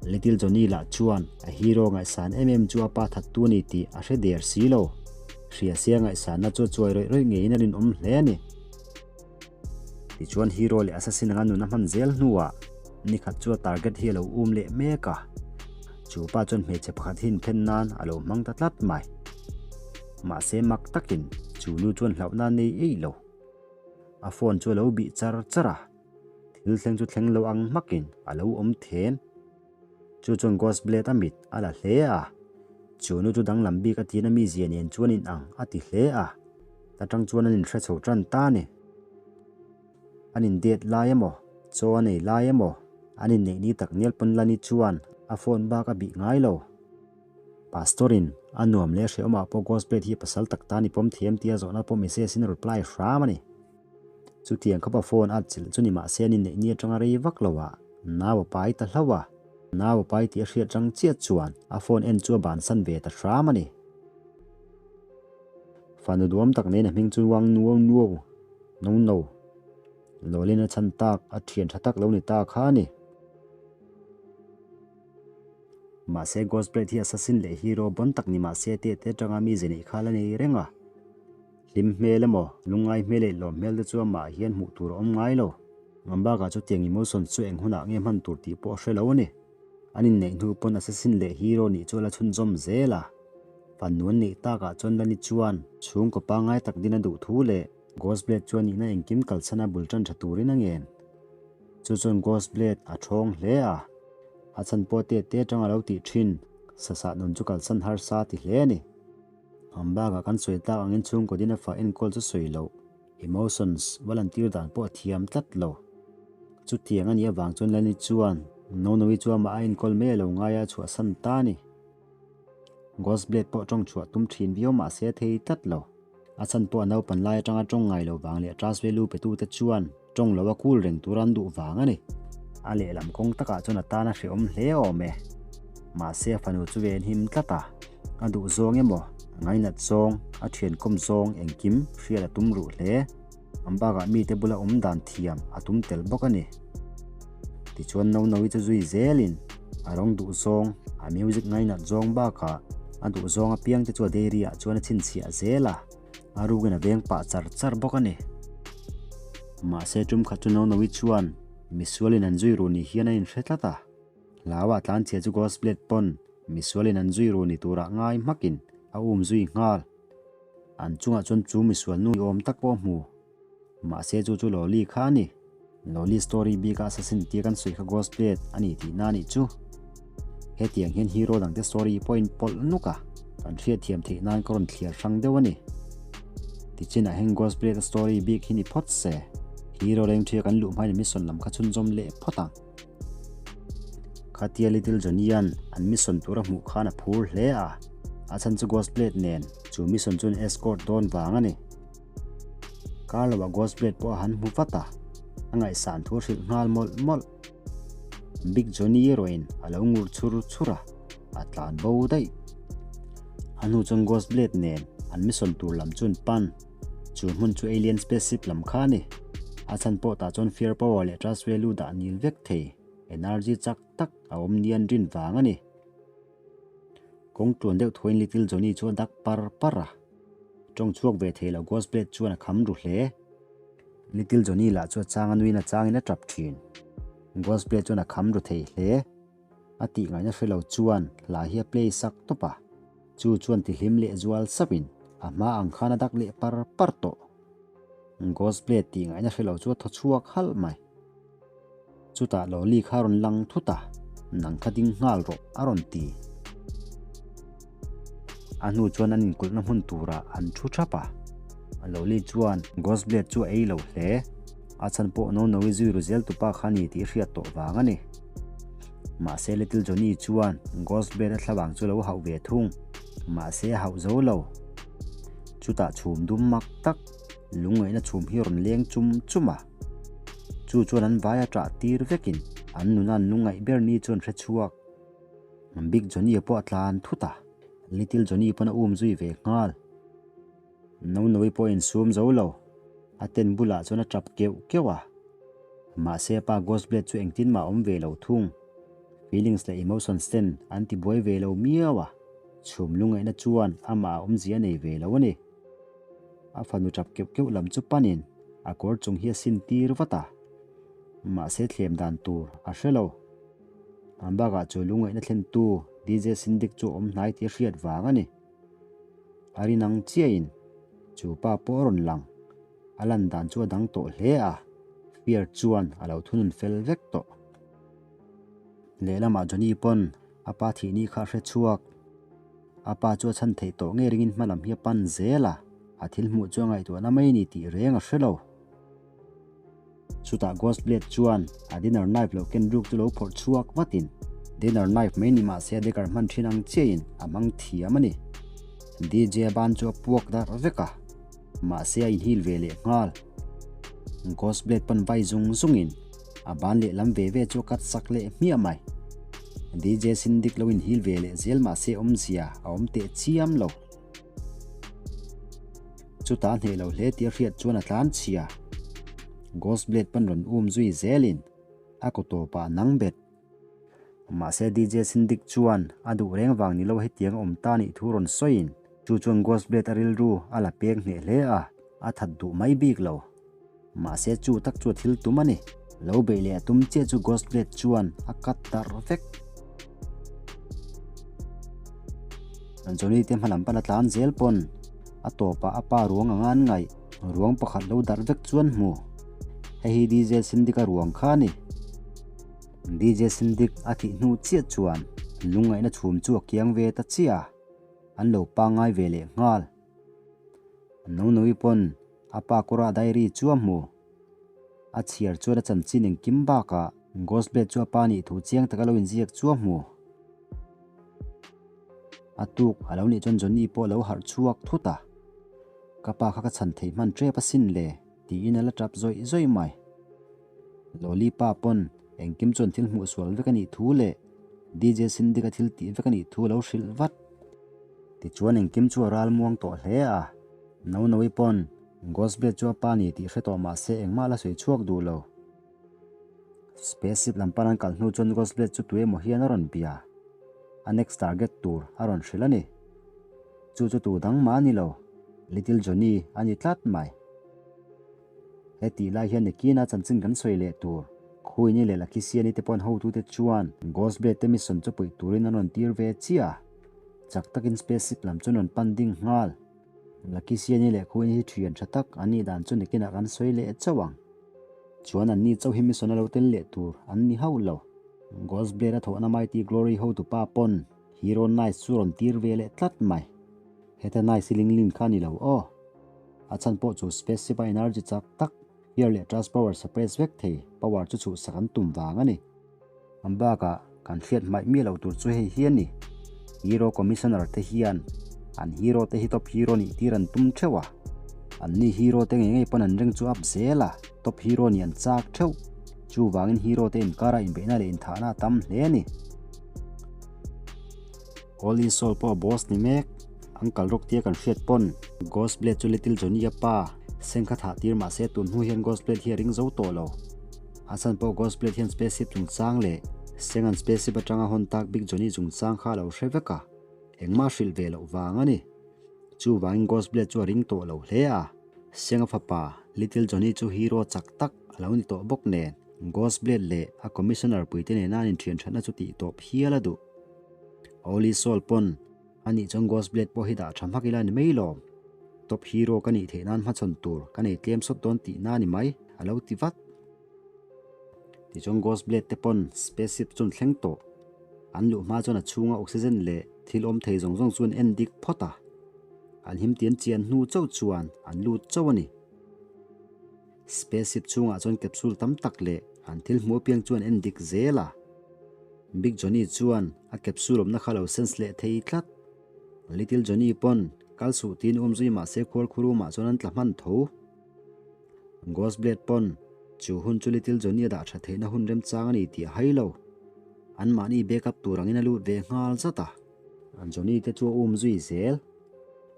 Little Johnny lah chuan a hero ngaihsan em em chu a pa thattu a ni tih a hre der si lo. Hria sia ngaihsanna chu a chuai rawih rawih ngeiin a rinawm hle a ni. Tichuan hero leh assassin anga nun a hman zel hnuah nikhat chu a target hi a lo um leh mek a, chu pa chuan hmeichhe pakhat hi inphen nan a lo hmang ta tlat mai. Mahse mak takin chu nu chuan hlauhna a nei eih lo. A phone chu a lo bih char char a, thil thleng chu thleng lo ang hmakin a lo awm then. Chu chuan Ghost Blade a mit a la hle a, chu nu chu danglam bik a tiin a mizia nen chuan in ang a ti hle a, ta tang chuan an inhre chho tan ta a ni. An in date lai emaw, chaw a nei lai emaw, an inneih ni tak nial pawn la ni chuan a phone bak a bih ngai lo. Pastor in a nuam leh hrehawmah pawh Ghost Blade hi pasal tak tan i pawm thiam tia zawhna pawh message in a reply hram a ni. Chutiang khawpa phone a chilh chu ni mahse an inneih ni atanga rei vak lo ah nau a pai ta hlauh a, nau a pai tih a hriat rang chiah chuan a phone en chu a bansan ve ta hram a ni. Fanu duam tak neiin a hming chu Wang Nuo Nuo, No No, Lawlin a chhan tak a thian tha tak lo ni ta kha a ni. Mahse Ghost Blade hi assassin leh hero bon tak ni mahse te te atanga mi ze neih kha la nei reng a. Hlim hmel emaw, lungngai hmel leh lawm hmel te chu amah hian hmuh tur a awm ngai lo. Ngambakah chutiang emotions chu eng hunah nge hman tur tih pawh a hre lo a ni. An inneih hnu pawn assassin leh hero nih chu a la chhunzawm zel a. Fanu an neih takah chuan Lani chuan chhungkaw pangngai tak din a duh thu leh Ghost Blade chuan nihna engkim kalchhan a bul tan tha turin a ngen. Chu chuan Ghost Blade a thawng hle a. A chhan pawh te te atanga lo tih thin sasah nun chu kalsan harsa ti hle a ni. Ang bakah kan sawi tak angin chhungkaw din a fa enkawl chu sawi loh, emotions, va lantir dan pawh a thiam tlat lo. Chutiang a nih avang chuan Lani chuan Nonoe chu amah a enkawl mai a lo ngai a chhuahsan ta a ni. Ghost Blade pawh tawng chhuah tum thin viau mah se a thei tlat lo. A chhan pawh a naupan lai atanga tawng ngai lo vang leh trust value petute chuan tawng lo a kul reng tur an duh vang a ni. A lehlam kawng takah chuan a tan a hrehawm hle awm e. Mahse a fanu chu ve an him tlat a, a duh zawng emaw, a ngainat zawng, a thiankawm zawng engkim hriat a tum ruh hle. An bakah mite bula awm dan thiam a tum tel bawk a ni. Tichuan Nonoe chu zui zelin a rawng duh zawng, a music ngainat zawng bakah a duh zawng apiang te chu a dairy ah chuan a chhinchhiah zel a, a rukin a veng pah char char bawk a ni. Mahse tum khat chu Nonoe chuan misualin an zui ru ni hian a inhre tlat a, hlauah tlanchhia chu Ghost Blade pawn misualin an zui ru ni turah ngai hmakin a um zui nghal. An chungah chuan chu misual nu awm tak pawh a hmu. Mahse chu chu Loli kha a ni. Loli story bika assassin tia kan sawi kha Ghost Blade a ni tihna a nih chu. Hetiang hian hero dangte story pawh a inpawlh nuk a, kan hriatthiam theih nan ka rawn thliar hrang deuh a ni. Tichinah hian Ghost Blade a story bik hi ni phawt se, hero leng thia kan luh hmain mission lam kha chhunzawm leh phawt ang. Khatia Little Johnny-a'n an mission tur a hmuh khan a phur hle a, a chhan chu Ghost Blade nen chu mission chu an escort dawn vang a ni. Kar loah Ghost Blade pawh a han hmu vat a, a ngaihsan thu a hrilh nghal mawlh mawlh. Big Johnny erawhin a lo ngur chhur chhur a, a tlan bo daih. A hnu chuan Ghost Blade nen an mission tur lam chu an pan. Chu hmun chu alien spaceship lam kha a ni. A chhan pawh tah chuan fear power leh trust value dah nil vek thei energy chak tak a awm nian rin vang a ni. Kawng tluan deuh thuain Little Johnny chu a dak par par a. Tawng chhuak ve thei lo Ghost Blade chuan a kham ru hle. Little Johnny lah chu a chang a nuin a changin a tap thin. Ghost Blade chuan a kham ru thei hle. A tih ngaihna hre lo chuan hla hi a play sak tawp a. Chu chuan ti hlim leh zual sapin a hma ang khan a dak leh par par tawh. Ghost Blade tih ngaihna hre lo chu a thaw chhuak halh mai. Chutah Loli kha a rawn lang thut a, Nang kha ding nghal rawh a rawn ti. A hnu chuan an inkulhna hmun turah an thu thap a. Loli chuan Ghost Blade chu a ei lo hle. A chhan pawh Nonoe zui ru zel tupa kha a ni tih hriat tawh vang a ni. Mahse Little Johnny chuan Ghost Blade a thlavang chu lo hauh ve thung. Mahse a hauh zo lo. Chutah chhum dum mak tak lungngaihna chhum hi a rawn leng chum chum a. Chu chuan an vai a ṭah tir vekin an nuna an lungngaih ber ni chuan hre chhuak. Big Johnny pawh a tlan thut a, Little Johnny pawn a um zui ve nghal. Nonoe pawh a insum zo lo. A tent bulah chuan a tap keuh keuh a. Mahse a pa Ghost Blade chu engtin mah a awm ve lo thung. Feelings leh emotions ten an ti buai ve lo miau a, chhum lungaihna chuan amah a awmzia a nei ve lo a ni. A fanu tap keuh keuh lam chu panin a kawr chung hi a sin tir vat a. Mahse thlem dan tur a hre lo. An bakah chu lungaihna thlentu DJ Sindik chu a awm hnai tih a hriat vang a ni. A rin ang chiahin chu pa pawh a rawn lang. A lan dan chu a dang tawh hle a, Fear chuan a lo thunun fel vek tawh. Lehlamah Johnny pawn a pa thih ni kha a hre chhuak. A pa chu a chhan theih tawh ngei ringin hma lam hi a pan zel a, a thil hmuh chu a ngaihtuahna mai a ni tih reng a hre lo. Chutah Ghost Blade chuan a dinner knife lo ken ruk chu lo phawrh chhuak vatin dinner knife mai ni mahse a dagger hman thin ang chiahin a hmang thiam a ni. DJ ban chu a puak darh vek a, mahse a inhil ve leh nghal. Ghost Blade pawn vai zung zungin a ban lehlam ve ve chu a cut sak leh hmiah mai. DJ Sindik lo inhil ve leh zel mahse awmzia a awm teh chiam lo. Chutah a hneh lo hle tih a hriat chuan a tlan chhia. Ghost Blade pawn rawn um zui zelin a kaw tawpah a nang bet. Mahse DJ Sindik chuan a duh reng vang ni lo hetiang a awm ta nih thu rawn sawiin. Chu chuan Ghost Blade a rilru a la peng hneh hle a, a that duh mai bik lo. Mahse chu tak chu a thil tum a ni. Lo beih leh a tum chiah chu Ghost Blade chuan a cut darh vek. Johnny te hmalam pan a tlan zel pawn a tawpah a pa ruang anga an ngaih. Ruang pakhat lo darh vek chuan hmu. Hei hi DJ Sindika ruang kha a ni. DJ Sindik a thih hnu chiah chuan lungngaihna chhum chu a kiang ve ta chiah a, an lo pangngai ve leh nghal. Nonoi pawn a pa kawra diary chu a hmu. A chhiar chuan a chanchin engkim bakah Ghost Blade chu a pa nih thu chiang taka lo inziak chu a hmu. A tuk a lo nih chuan Johnny pawh a lo harh chhuak thut a, Ka pa kha ka chhan thei hman tep asin le, tiin a la tap zawih zawih mai. Lawli pa pawn engkim chuan thil hmuh sual vek a nih thu leh DJ Cindy-ka thil tih vek a nih thu a lo hrilh vat. Tichuan engkim chu a ral muang tawh hle a, Nonoui pawn Ghost Blade chu a pa ni tih hre tawh mah se engmah la sawi chhuak duh lo. Spaceship lam pan an kal hnu chuan Ghost Blade chu tuemaw hian a rawn bia. A next target tur a rawn hrilh a ni. Chu chu tu dang mah a ni lo, Little Johnny a ni tlat mai. He tih lai hian Nikina chanchin kan sawi leh tur. Khuini leh Lakhisiani te pawh an hotute chuan Ghost Blade te mission chu puih turin an rawn tir ve chiah a. Chak takin spaceship lam chu an rawn pan ding nghal. Lakhisiani leh Khuini hi thian tha tak an nih dan chu Nikina kan sawi leh chauh ang. Chuan anni chauh hi mission a lo tel leh tur an ni hauh lo. Ghost Blade a thawhna Mighty Glory hotupa pawn Hero Nice chu rawn tir ve leh tlat mai. Heta Nice hi ling ling kha a ni lo aw. A chhan pawh chu spaceship a energy chak tak, air leh truss power suppress vek thei power chu chhuhsak an tum vang a ni. An bakah kan hriat hmaih miah lo tur chu hei hi a ni. Hero Commissioner te hian an hero te hi top hero nih tir an tum theuh a. An ni hero te ngei ngei pawn an ring chu up zel a, top hero nih an chak theuh. Chuvangin hero te inkara inbeihna leh inthahna a tam hle a ni. Holy Soul pawh boss ni mek. An kal rawk tia kan hriat pawn Ghost Blade chu Little Johnny a pa seng kha thah tir mahse tun hnu hian Ghost Blade hi a ring zo tawh lo. A chhan pawh Ghost Blade hian spaceship chungchang leh seng an spaceship atanga hawn tak Big Johnny chungchang kha a lo hre vek a, engmah hrilh ve loh vang a ni. Chuvangin Ghost Blade chu a ring tawh lo hle a, seng a fapa Little Johnny chu hero chak tak a lo ni tawh bawk nen Ghost Blade leh a commissioner puite nena an inthian thatna chu tih tawp hial a duh. Holy Soul pawn A nih chuan Ghost Blade pawh hi dah tha hmak ila ni mai lawm. Top Hero ka nih theih nan hmachhawn tur ka nei tlem sawt dawn tih na ni mai, a lo ti vat. Tichuan Ghost Blade te pawn spaceship chu an thleng tawh. An luh hma chuan a chhunga oxygen leh thil awm thei zawng zawng chu an en dik phawt a. An him tian chian hnu chauh chuan an lut chauh a ni. Spaceship chhungah chuan capsule tam tak leh an thil hmuh apiang chu an en dik zel a. Big Johnny chuan a capsule awmna kha lo sense leh thei tlat. Little Johnny pawn kal suh tiin awm zui mahse khuarkhu room ah chuan an tla hman tho. Ghost Blade pawn chu hun chu Little Johnny a dah tha theihna hun remchang a ni tih a hai lo. Anmahni backup tur angin a lut ve nghal zat a. Johnny te chu a um zui zel.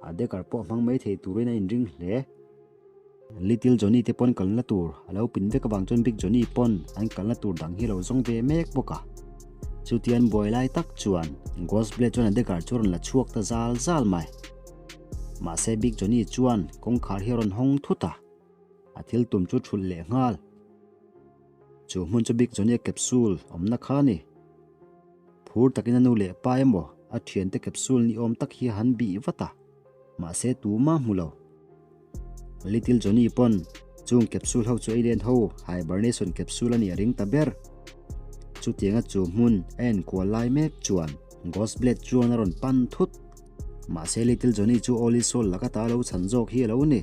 A dagger pawh hmang mai thei turin a inring hle. Little Johnny te pawn kalna tur a lo pin vek avang chuan Big Johnny pawn an kalna tur dang hi a lo zawng ve mek bawk a. Chutian buai lai tak chuan Ghost Blade chuan a dagger chu a rawn la chhuak ta zal zal mai. Mahse Big Johnny chuan kawngkhar hi a rawn hawng thut a, a thil tum chu thulh leh nghal. Chu hmun chu Big Johnny-a capsule awmna kha a ni. Phur takin a nu leh pa emaw a thiante capsule ni awm tak hi a han bih vat a, mahse tumah hmu lo. Little Johnny pawn chung capsule ho chu alien ho hibernation capsule a nih a ring ta ber. Chutianga chu hmun a enkual lai mek chuan Ghost Blade chuan a rawn pan thut. Mahse Little Johnny chu Holy Soul laka ta lo chhan zawk hi a lo ni.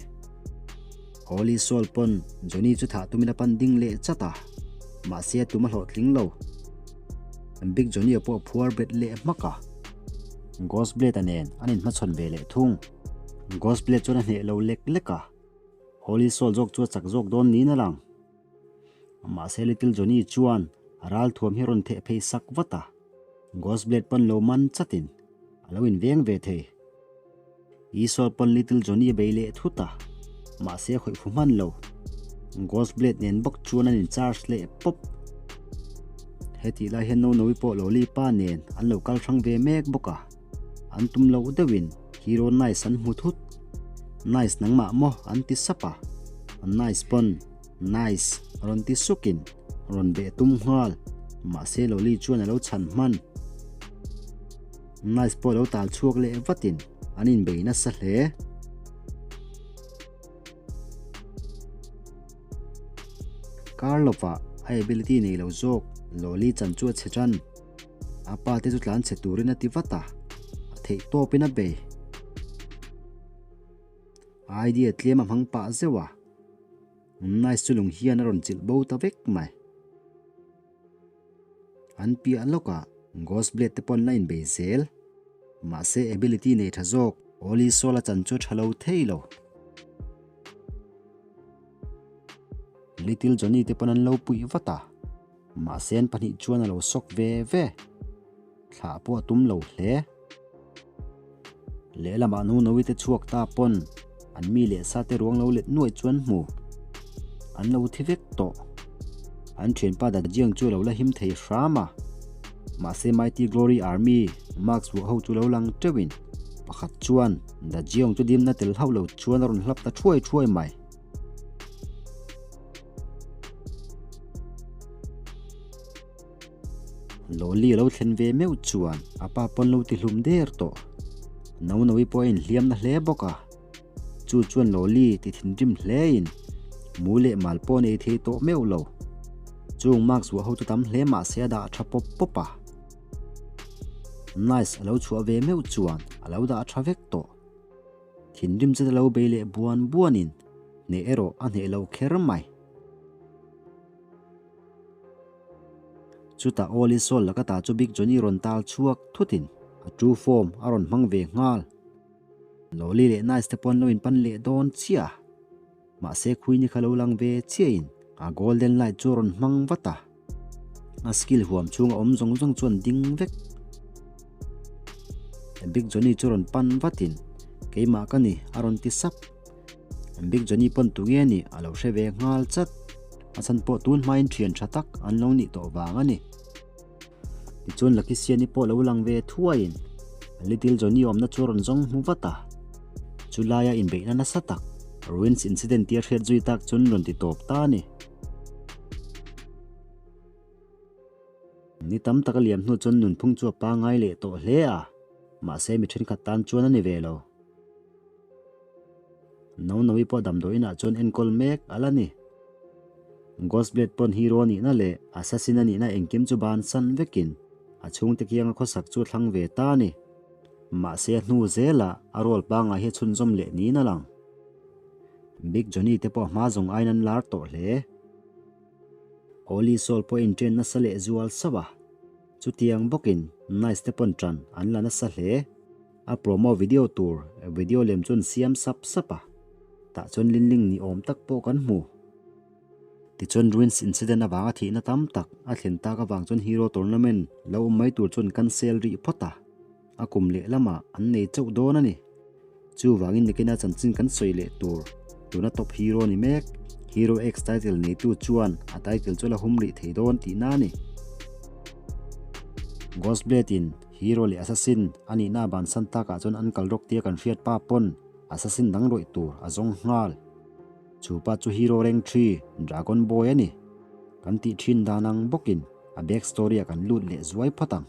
Holy Soul pawn Johnny chu thah tumin a pan ding leh chat a, mahse a tum a hlawhtling lo. Big Johnny-a pawh a phuar bet leh hmak a, Ghost Blade-a nen an inhmachhawn ve leh thung. Ghost Blade chuan a hneh lo lek lek a, Holy Soul zawk chu a chak zawk dawn niin a lang. Mahse Little Johnny chuan a ral thuam hi a rawn theh phei sak vat a, Ghost Blade pawn lo man chatin a lo inveng ve thei. Esau pawn Little Johnny a bei leh thut a, mahse a khawih fu hman lo. Ghost Blade nen bawk chuan an in charge leh pawp. Hetih lai hian Nonovi pawh Loli pa nen an lo kal hrang ve mek bawk a. An tum loh deuhin. Hero Nice an hmu thut. Nice nangmah maw an ti sap a. Nice pawn Nice rawn ti sukin rawn beh tum nghal. Mahse Loli chuan a lo chhan hman. Nice pawh lo tal chhuak leh vatin an inbei nasa hle. Kar lovah a ability nei lo zawk Loli chan chu a chhe tan. A pa te chu tlan chhe turin a ti vat a, a theih tawpin a bei. A idea tlem a hmang pah zeuh a, Nice chu lung hian a rawn chilh bo ta vek mai. An piah lawkah Ghost Blade te pawn la inbei zel. Mahse ability nei tha zawk Oli Soul a chan chu tha lo thei lo. Little Johnny te pawn an lo puih vat a, mahse an pahnih chuan a lo sawk ve ve. Thlah pawh a tum lo hle. Lehlamah Nunoui te chhuak ta pawn an mi leh sa te ruang lo let nuai chuan hmu an lo thi vek tawh. An thianpa Dajiang chu a lo la him thei hram a, mahse Mighty Glory Army Marks vuah ho chu lo lang teuhin pakhat chuan Dajiang chu dimna tel hauh lo chuan a rawn hlap ta thuai thuai mai. Lawli a lo thlen ve meuh chuan a pa pawn lo ti hlum der tawh. Nonoui pawh a inhliam na hle bawk a. Chu chuan Lawli ti thinrim hlein mu leh mal pawh a nei thei tawh meuh lo. Chung marks vuah ho chu tam hle mah se a dah tha pawp pawp a. Nice a lo chhuah ve meuh chuan a lo dah tha vek tawh. Thinrim zet a lo bei leh buan buanin hneh erawh a hneh lo kher mai. Chutah Oli Sawl laka ta chu Big Johnny rawn tal chhuak thutin a true form a rawn hmang ve nghal. Loli leh Nice te pawh an lo inpan leh dawn chiah a, mahse Queenie kha lo lang ve chiahin a golden light chu a rawn hmang vat a, a skill huam chhunga awm zawng zawng chuan ding vek. Big Johnny chu rawn pan vatin keimah ka ni a rawn ti sap. Big Johnny pawn tu nge nih a lo hre ve nghal chat. A chhan pawh tun hmain thian tha tak an lo nih tawh vang a ni. Tichuan Lucky Siani pawh lo lang ve thuaiin Little Johnny awmna chu a rawn zawng hmu vat a. Chu laia inbeihna nasa tak Ruins incident tia hriat zui tak chuan rawn ti tawp ta a ni. Ni tam tak a liam hnu chuan nunphung chu a pangai leh tawh hle a, mahse mi thenkhat tan chuan a ni ve lo. Nonoui pawh damdawiinah chuan enkawl mek a la ni. Ghost Blade pawn hero a nihna leh assassin a nihna engkim chu bansan vekin a chhungte kianga khawsak chu a thlang ve ta a ni. Mahse a hnu zelah a role pangai hi a chhunzawm leh niin a lang. Big Johnny te pawh hma zawng aiin an lar tawh hle. Oli Soul pawh a inṭen nasa leh zual sauh a, chutiang bawkin Nice te pawn ṭan an la nasa hle. A promo video tur video lem chuan siam sap sap a, tah chuan Linling ni awm tak pawh kan hmu. Tichuan Ruins incident avanga thihna tam tak a thlen tak avang chuan Hero Tournament lo awm mai tur chuan cancel rih phawt a, a kum leh lamah an nei chauh dawn a ni. Chuvangin nikina chanchin kan sawi leh tur tuna top hero ni mek, Hero X title neitu chuan a title chu la hum rih thei dawn tihna a ni. Ghost Blade in hero leh assassin a nihna bansan takah chuan an kal rawk tia kan hriat pa pawn assassin dang rawih tur a zawng nghal. Chu pa chu hero rank 3 Dragon Boy a ni. Kan tih thin dan ang bawkin a back story ah kan lut leh zuai phawt ang.